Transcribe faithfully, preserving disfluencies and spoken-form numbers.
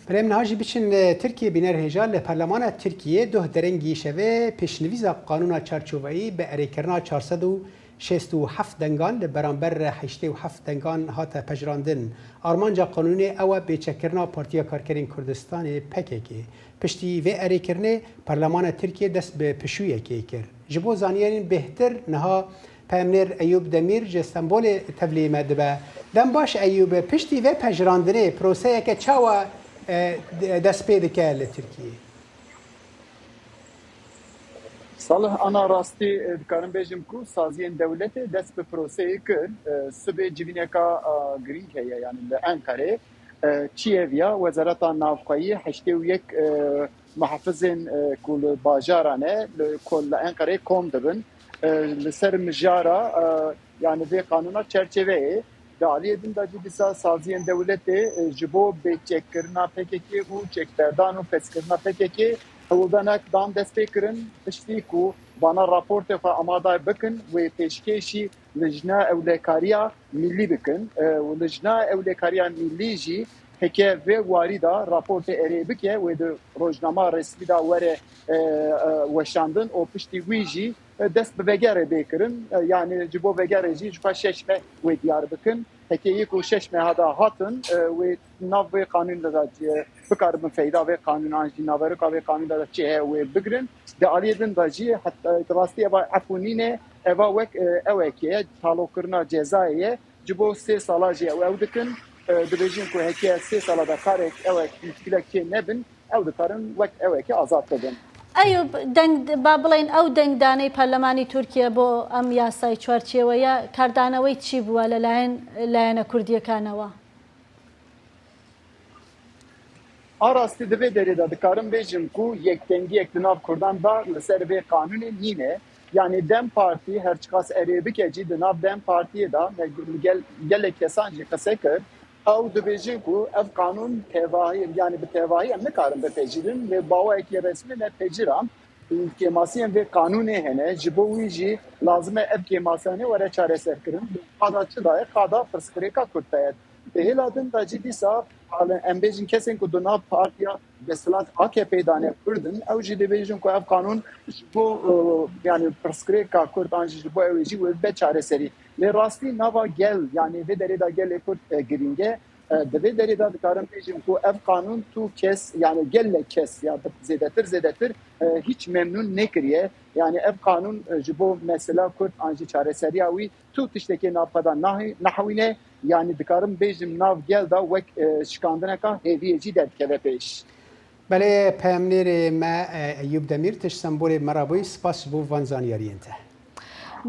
Belê, em niha jî biçin li Tirkiyê. Bîner hêja li Perlemana Tirkiyê doh derengî şevê pêşnivîza qanûna çarçoveyî bi erêkirina çar sed û şêst û heft dengan li beramber heştê û heft dengan hate pejirandin. Armanca qanûnê ew e bêçekkirina Partiya Karkerên Kurdistanê, P K K. Piştî vê erêkirinê Perlemana Tirkiyê dest bi pişûyekê kir. Ji bo zanyarîn bêhtir, niha Peyamnêr Eyûb Demîr ji Stenbolê tevlî me dibe. Dem baş Eyûb, piştî vê pejirandinê proseyeke çawa, e, de-, dest pê dike li Tirkiyê? Salih, ana rastî, e, dikarim bêjim ku saziyên dewletê dest bi proseyê kir. E, sibê civîneka, e, girîng heye, yani li Enqerê. E, çi ye viya? Wezareta Navxweyî heştê û yek, e, muhafizên, e, ku li bajara ne, li, ku li Enqerê kom dibin. E, li ser mijara, e, yani vê qanûna çerçeveyê, di aliyê din de jî dîsa saziyên dewletê, e, ji bo bêçekkirina P K K û çekberdan û pezkirina P K K hewldanek dan dest pê kirin, piştî ku vana raportê xwe amade bikin, wê pêşkêşî Lijna Ewlekariya Millî bikin. E, û Lijna Ewlekariya Millî jî heke vê warî de raportê erê bike, wê di rojnama resmî de were, e, e, weşandin û piştî wî jî, e, dest bi vegerê bê kirin. E, yani ji bo vegerê jî ji xwe şeş meh wê diyar bikin. Heke yek û şeş meha de hatin, e, wê nav vê qanûn de, de, e, bikaribin feyda vê qanûnan jî, naveroka vê qanûn de, de çi heye wê bigirin. Di aliyê din de jî, heta di rastî eva efû nîne, eva wek, e, ewekê ye, çalokirina cezayê ye. Ji bo sê sala jî ew, ew dikin. E, dibêjin ku heke sê sala de karek ewek muşkilek çê nebin, ew dikarin wek ewekê azad bibin. Eyûb, deng, ba بڵێن ئەو دەنگدانەی پەرلەمانی تورکیا بۆ ئەم یاسای چوارچێوەیە کاردانەوەی چی بووە لەلایەن لایەنە کوردیەکانەوە؟ A rastî di vê derê de dikarim bêjim ku yekdengiyek di nav Kurdan de li ser vê qanûnê nîne. Yanî DEM Partî her çiqas erê bike jî di nav DEM Partiyê de me gel-, gelek kesan jî qise kir. Ew dibêjin ku ev qanûn tevahî, yanî bi tevahî em nikarin bipejîrin, lê bi awayekî resmî me pejirand. Kêmasiyên vê qanûnê hene, ji bo wî jî lazim e ev kêmasiyanê were çareserkirin. Qada çi daye? Qada pirsgirêka Kurd daye. Di hêla din de jî dîsa, em bêjin kesên ku di nav partiya desthilat A K P'ê de ne Kurd in, ew jî dibêjin ku ev qanûn ji bo, e, yani pirsgirêka Kurd an jî ji bo ew ê jî wê bibe çareserî. Lê rastî nava gel, yani vê derê de gelê Kurd, e, girîng e. E, di vê derê de dikarim bêjim ku ev qanûn tu kes, yani gelek kes ya bi-, zêdetir, zêdetir, e, hiç memnûn nekiriye. Yani ev qanûn, e, ji bo mesela Kurd an jî çareseriya wî tu tiştekê nav xwe de nahî-, nahewîne. Yani dikarim bêjim nav gel de wek, e, şikandineka hêviyê jî derdikeve pêş. Belê, peyamnêrê me, e, Eyûb Demîr, tu ji Stenbolê me re bûyî. Spas ji bo van zanyariyên te.